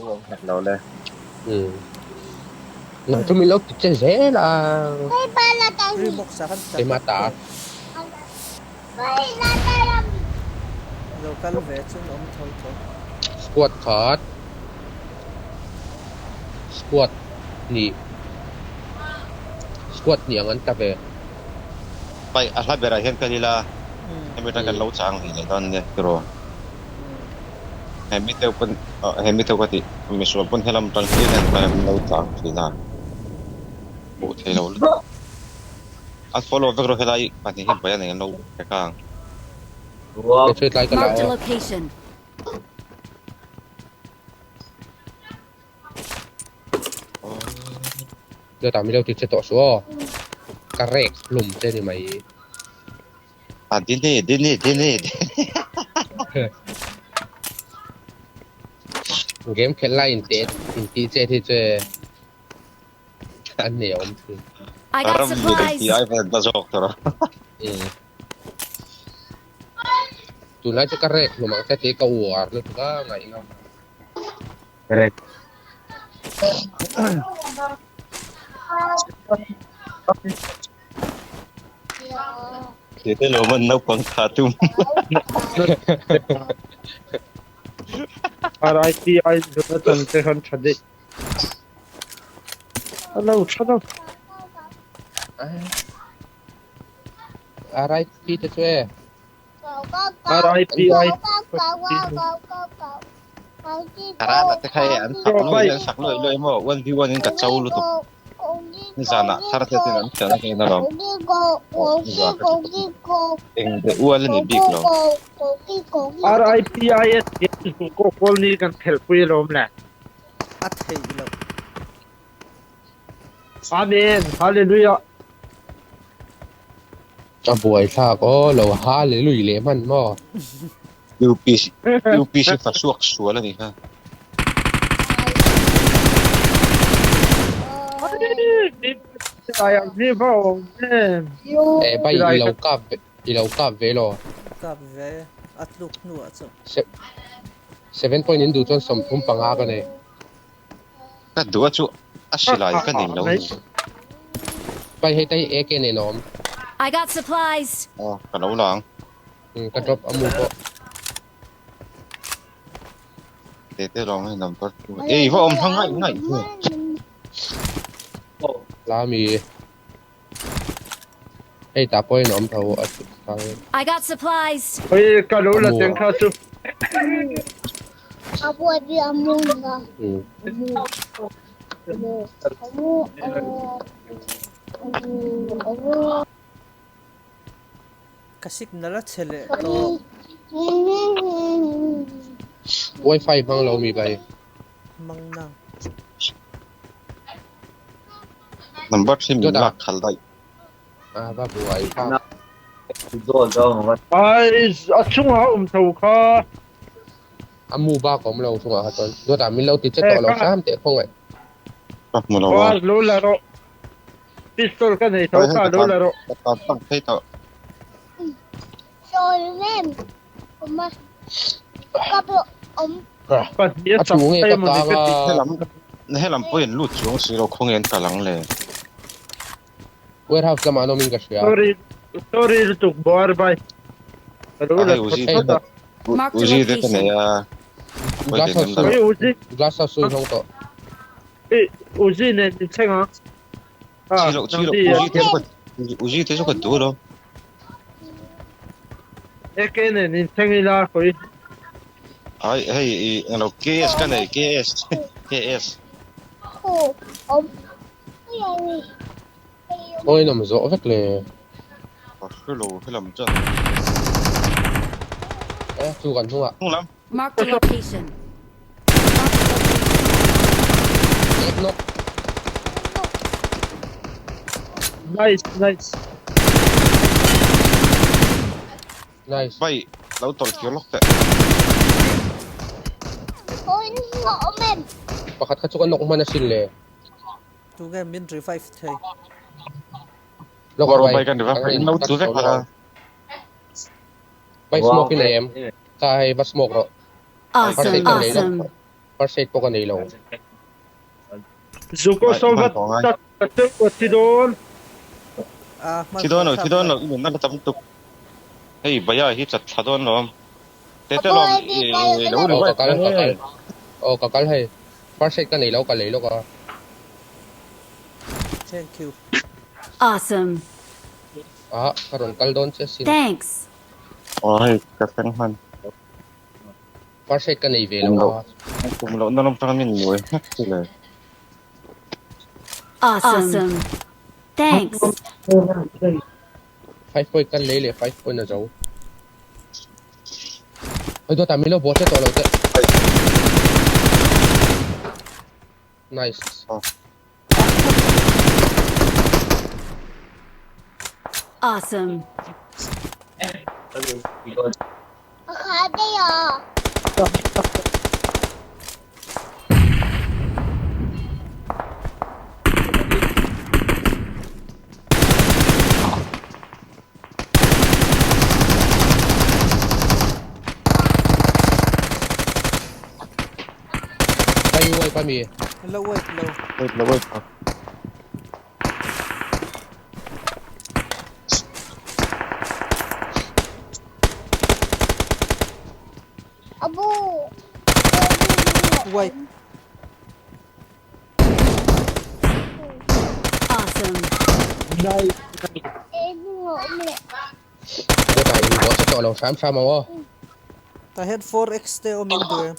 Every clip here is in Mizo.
Awm hek lo le. Umm. Nang chu min lo ti che zel a. Keimah ta. Lo kal ve chun awm tho tho. Squad khat. Squad hnih. Squad hnih ang an tla ve. Pai a hla berah hian kal ila hemi atang kan lo chang hlei leh dawn ania tiraw. Hemi deuh pawn hemi deuh ka tih misual pawn helam atang hian an kal an lo chang thin a hmuh theih loh lutuk. A follow vek rawh helai pahnih hi bayan eng an lo hre kha ang. Marked a location. Chutah min lo ti che tawh suh aw. Ka rek hlum che ni mai. A dini dini dini dini. Game khelh lai in teh in tih chet hi che an nei a awm thin. I got Ram mi supplies. ti ai vel ta zawk tawh rawh. Umm. Tunlai chu ka rek hlum ang che tih ka uar lutuk a ngaihnawm. Rek. Ti te lo man naupang tha tum. RIP ai Jonathan te khan tha daih. A lo tha lo. RIP te chu e. RIP ai. Rala te kha e an sak luai an sak luai luai maw 1v1 in ka cho lutuk. Nizanah thar te ten an thian a hian alawm. Nizan ka ti eng deuh ual a ni bik lo. RIP ai a thian duh kawk kawl ni kan khelhpui alawm le. A theih loh. Amen Hallelujah. A buai thlak aw lo Hallelujah leh hman maw. UPC UPC fa suak sual a nih kha. Eh bai i lo kap i lo kap ve law. Kap ve a tluk hnuah chu. 7 point in duh chuan 35 ka nei. Ka duh a chu a silai ka nei lo ni. Pai hei tai AK nen a awm. I got supplies. Aw ka lo la ang. Umm ka drop a mu pawh. Te te lawng hei number 2. Ei va awm hma ngaih ngaih nge. Lami. Hei tah pawhin a awm tho a I got supplies. Oi ka lo la teng kha chu. Ka signal a chhe leh tawh. Wifi hmang lo mi bai. Hmang nang. Number 3 min lak khalh daih. A va buai thlak. Ai a chungah a awm tho kha. A mu bak a awm lo chungah kha chuan. Dawtah min lo ti che tawh lo hram teh khawngaih. Ka hmu lo a. Lo la rawh. Pistol ka nei tho kha lo la rawh. Ka tan tak phei tawh. Pahnih A a chak tu nge phei ka mawni tang ka a. ti. Helam helam pawhin lut chuang si lo khawnge an kal ang le. Warehouse lamah an awmin ka hria. Sorry sorry lutuk buar bai. Ka lo A la hei Uzi phawt te a. Mark the Uzi te ka nei location. a. Glass house Oi Uzi glass house chu i hawng tawh. I Uzi nen inthleng ang. Chi loh chi loh Uzi te chu ka Uzi te chu ka duh lo. AK nen inthleng ila khawi. Ai hei i englo KS ka nei KS KS. Khawi in awm zawh vek le. Ka hre lo helam chuan. Eh chu kan hnungah. Hnung lam. Mark the location. Mark the location. Ek nawk. Nice nice. Nice. Vai lo tawlh kir lawk teh. Pakhat kha chu ka nawk hman asin le. Tunge min revive thei. Lawk Rawh vai. vai kan revive in lo tu vek a. Vai smoke in nei em? Ka hei va smoke rawh. Awesome, First aid ka nei awesome. lawk. First aid pawh ka nei lo. Zuko sawm va tak ka tel ka thi dawn. Thi dawn lo, thi dawn lo, i nunna la tam tuk. Hei Baya hi chat thla dawn lawm. Tete lawm i lo ri Ka kal, ka kal. Aw ka kal hei. First aid ka nei lo, ka lei lawk a. Thank you. Awesome. Ah, ka rawn kal dawn che sin. Thanks. Aw hei ka thleng hman. First aid ka nei ve lo a. Kum loh na lam tang min nuai hnek chu le. Awesome. Thanks. 5 point kan lei leh 5 point a zo. Hei dawtah min lo bawh che tawh lo teh. Nice. Awesome. Pai uai pa mi. Lo wait lo. Wait lo wait. Wait. Awesome. Dawtah in bawh che tawh lo hram hram ang aw. Tah hian 4x te awm in duh em?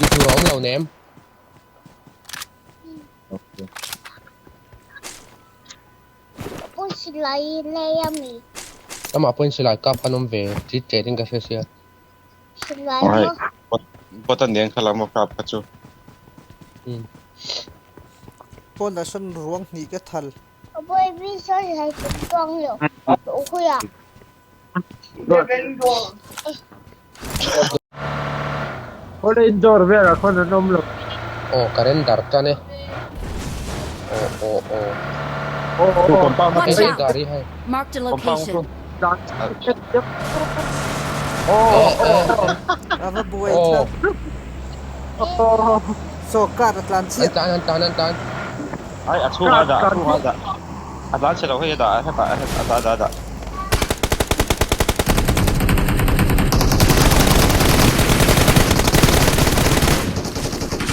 Tih tur a awm lo nem. Amah pawhin silai kap khan awm ve tit tet in ka hria sia. Bot a nen kha lam a kap kha chu. Pawnah sawn ruang hnih ka thal. Awle indoor velah khawn an awm lo. Aw ka render tan e. Aw aw aw. Aw aw Compound Watch Hei out. gari hei. Marked a location. Aw aw A va buai Aw. thlak. Saw car a tlan An chiah. tlan an tlan an tlan. Ai a chhungah a dah a chhungah a dah. A tlan chhe lo hei a dah a hetah a hetah a dah a dah.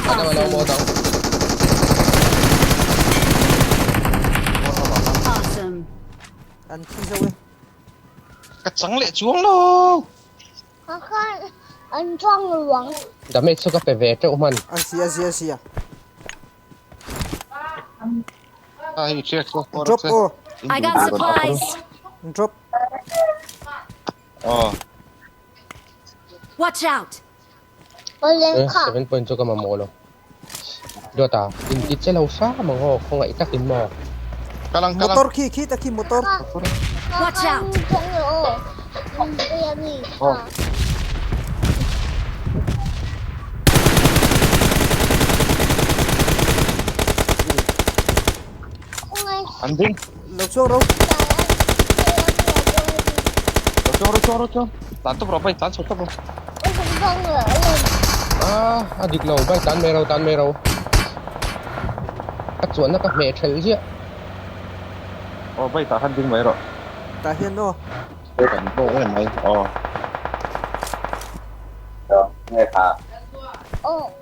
A dang a lo maw dang. Awesome. An thi zo e. Ka chang leh chuang lo. Damage chu ka pe ve teuh hman. A zia zia zia. A hei hriat chu Drop aw. I got supplies. Drop. Aw. Watch out. Eh, 7 point chu ka mamawh lo. Dawta, in ti che lo hram ang aw, khawngaih takin maw. Kalang kalang. Motor khi khi ta khi motor. Watch out. Aw. An ding. Lo chuang ro. Ro chuang ro chuang ro chuang. Tlan tawp rawh bai tlan chho tawp rawh. Ah, a dik lo, bai tan mai ro tan mai ro. Ka chuanna ka hmeh thelh ziah. Aw bai tah khan ding mai rawh. Tah hian aw. Kan pawh em mai. Aw.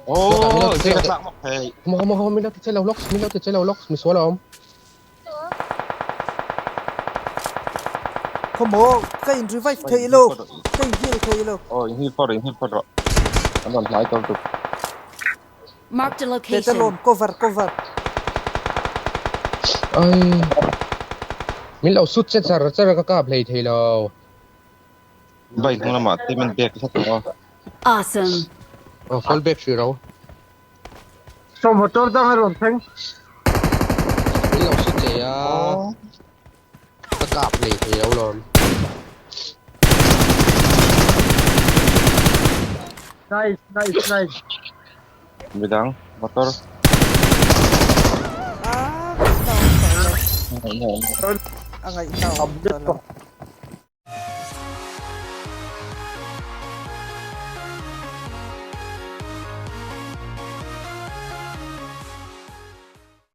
Aw, zing a tlak mak thei. Hma hma hma min lo ti che lo lawk, min lo ti che lo lawk, misual a awm. Khawmaw, ka in revive thei lo, ka in heal thei lo. Aw, in heal phawt rawh, in heal phawt rawh. An rawn hnai tawk tuk. Marked a Tete location. lawm, cover, cover. Ai. Min lo sut che char char ka kap hlei thei lo. Bai hnung lamah te min bek tlat ang aw. Awesome. Aw, fall back hrih ro. Saw motor dang a rawn thleng. Min lo sut leh a. Ka kap hlei thei lo lawm. Nice nice nice. Midang motor. Ah, ngaihna awm tawh lo. A ngaihna awm tawh lo.